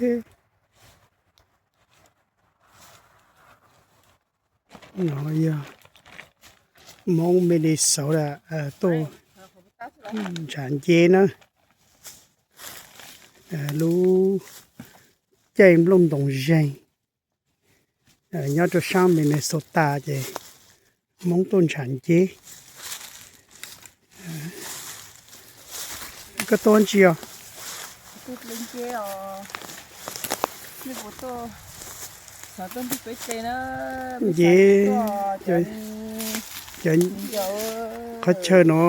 No yog Hmoob Minnesota tuaj ntshav nceb na. Lub caij nplooj ntoos zeeg nyob rau sab Minnesota ces Hmoob tuaj ntshav nceb. Koj tuaj ntsia os? Nceb, qhov chaw no,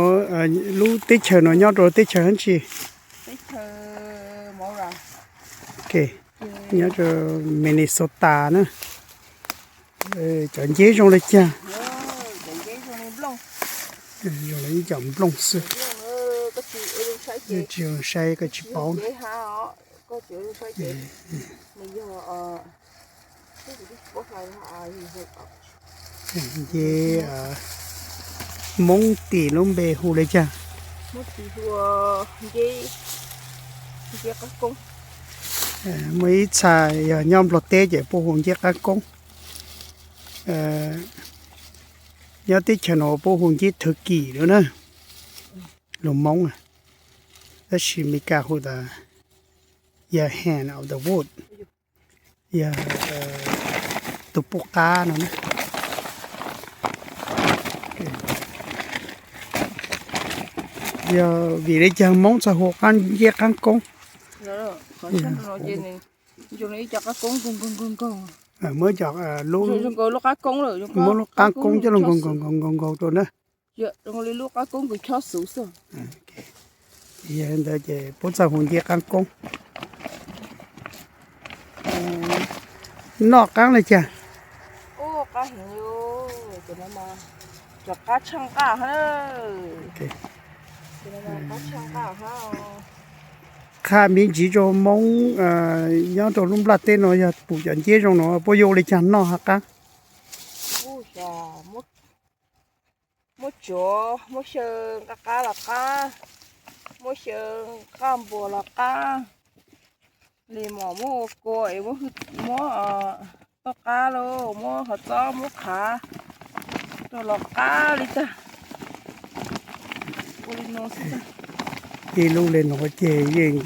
lub teb chaws no nyob rau teb chaws dab tsi? Nyob rau Minnesota na. Cov nceb zoo li cas? Zoo li ib co nplooj xwb. Tsis saib koj tsis paub. Nceb, Hmoob tim lub npe hu li cas? Muaj ib txha yog nyob Nplog teb ces puab hu nceb qab koob. Nyob teb chaws no puab hu nceb thwv kim lawm na, lus Hmoob, tab sis Meskas hu tas yog hand of the wood, yog tus pub qab no na. Yog vim li cas Hmoob txawj hu nceb qab koob? Muab cov lub, muab lub qab koob coj los nkaug nkaug nkaug nkaug rau na. Yog li ntawd ces puab txawj hu nceb qab koob. Noj qab li cas? Qha me ntsis rau Hmoob nyob rau lub nplaj teb no yog pum cov nceb zoo no puab yuav ua li cas noj hab qab? Muab tsuav, muab xyaw nqaj qab los qab, muab xyaw nqaj npua los qab, li mom muab ua kua es muab, muab toj qab lauj, muab qhov txob muab qhav rau los qab li tag. Ua li no xwb. Ib lub li no ces yeej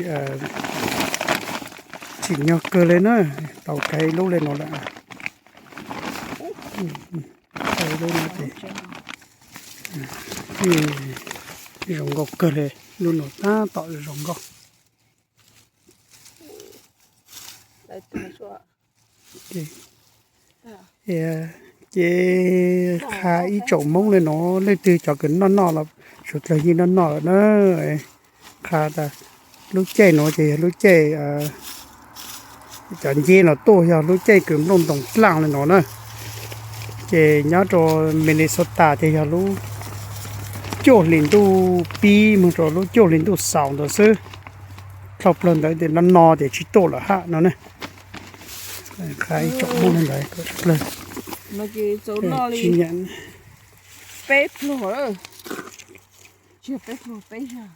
tsim nyog kawg li na, tau kav ib lub li no lawm. Tau ib lub no ces zoo nkauj kawg li, lub no tab tom zoo nkauj. Ces qha ib tsoom Hmoob li no, leej twg cov kws noj noj los suav dlawg yeej noj noj lawm na. Qha tas lub caij no ces yog lub caij cov nceb no tuaj yog lub caij kws nplooj ntoos dlaaj li no na. Ces nyob rau Minnesota ces yog lub cuaj hlis ntuj pib moog rau lub cuaj hlis ntuj xaus ntawd xwb. Dlhau plawg ntawd ces no no ces tsis tuaj lawm hab no na. Qha ib tsoom Hmoob li ntawd kom tshaj plawg. Tsis nyav. Peb pluag, tsis yog peb pluag, peb yag.